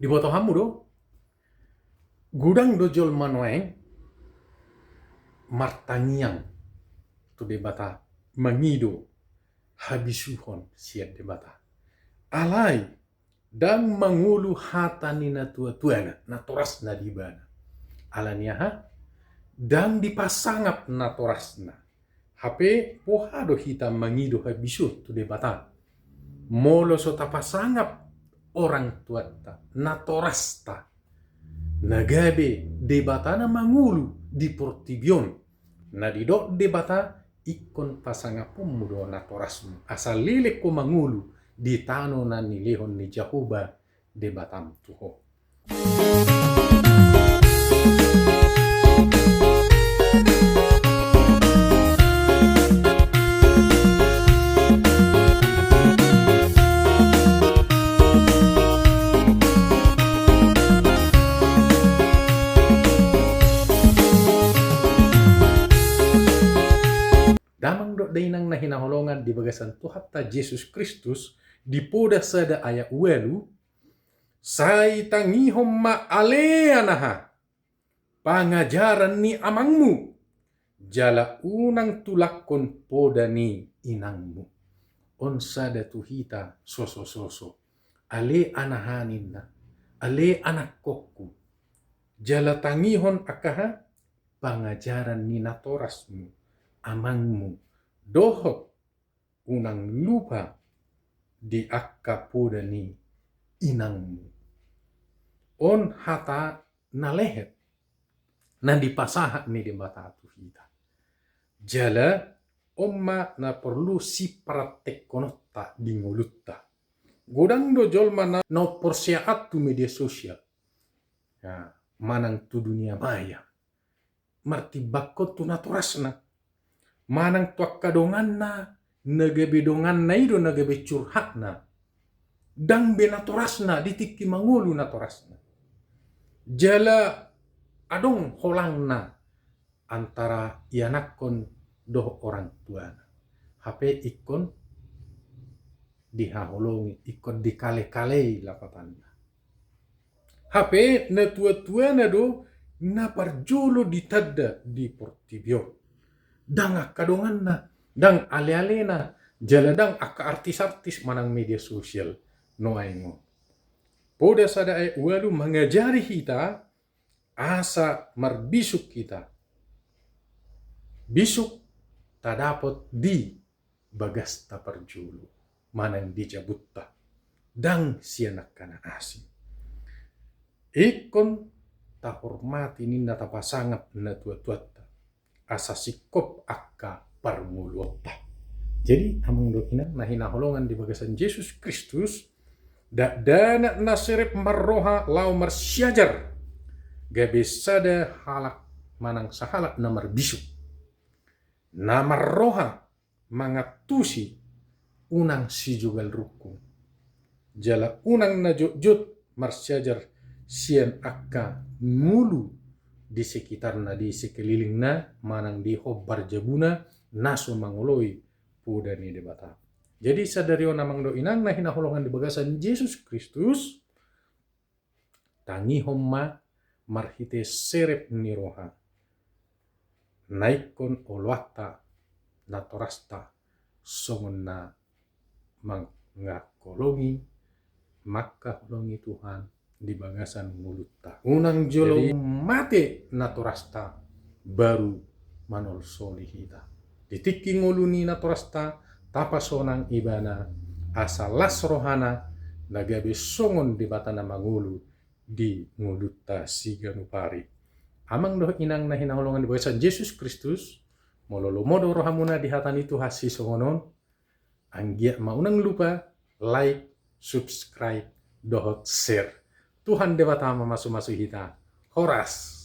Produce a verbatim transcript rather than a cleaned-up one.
Diboto hamu do, godang do jolma nuaeng martangiang tu Debata, mangido habisuhon sian Debata. Alai ndang mangolu hata ni natuatuana, natorasna di ibana. Ala ni aha? Ndang dipasangap natorasna. Hape boha do hita mangido habisuhon tu Debata molo so tapasangap orang tuanta, natorasta, na gabe Debata na mangolu di portibi on? Na didok Debata, ingkon pasangaponmu do natorasmu, asa leleng ho mangolu di tano na nilehon ni Jahowa Debatam tu ho. Damang dohot dainang na hinaholongan di bagasan Tuhanta Jesus Kristus, di Poda sada ayat ualu, sai tangihon ma ale anaha pangajaran ni amangmu, jala unang tulakkon poda ni inangmu. On sada tu hita sosososo. Ale anaha ninna, ale anakkonku. Jala tangihon angka aha? Pangajaran ni natorasmu, amangmu, dohot unang lupa di angka poda ni inangmu. On hata na lehet na dipasahat ni Debata tu hita. Jala on ma na porlu sipraktekkononta di ngolunta. Godang do jolma na, na umporsea tu media sosial, ya, manang tu dunia maya, martimbangkon tu natorasna, manang tu angka donganna, na gabe donganna i do na gabe curhatna. Ndang be natorasna di tingki mangolu natorasna. Jala adong holangna antara ianakkon dohot orang tuana. Hape ingkon dihaholongi, ingkon dikalekalei lapatanna. Hape natuatuana do na parjolo ditanda di portibi on. Ndang angka donganna, ndang alealena, jala ndang angka artis-artis manang media sosial nuaeng on. Poda sada ayat ualu mangajari hita asa marbisuk hita. Bisuk tadapot di bagasta parjolo manang di jabunta, ndang sian angka na asing. Ingkon tahormati ninna, tapasangap natuatuanta, asa singkop angka parngoluonta. Jadi amang dohot inang na hinaholongan di bagasan Jesus Kristus, dakdanak na serep marroha laho marsiajar, gabe sada halak manang sahalak na marbisuk, na marroha mangantusi, unang sijogal rungkung. Jala unang na jotjot marsiajar sian angka ngolu di sekitarna, di sekelilingna, manang di hombar jabuna na so mangoloi poda ni Debata. Jadi sadari on amang dohot inang na hinaholongan di bagasan Jesus Kristus, tangihon ma marhite serep ni roha, na ingkon oloanta natorasta songon na manghaholongi, manghaholongi Tuhan di bagasan ngolunta. Unang jolo mate natorasta baru manolsoli hita. Di tingki ngolu ni natorasta tapasonang ibana, asa las rohana, na gabe songon Debata na mangolu di ngolunta siganup ari. Amang dohot inang na hinaholongan di bagasan Jesus Kristus, molo lomo do rohamuna di hata ni Tuhan sisongon on, anggiat ma unang lupa like, subscribe, dohot share. Tuhan Debata mamasumasu hita. Horas.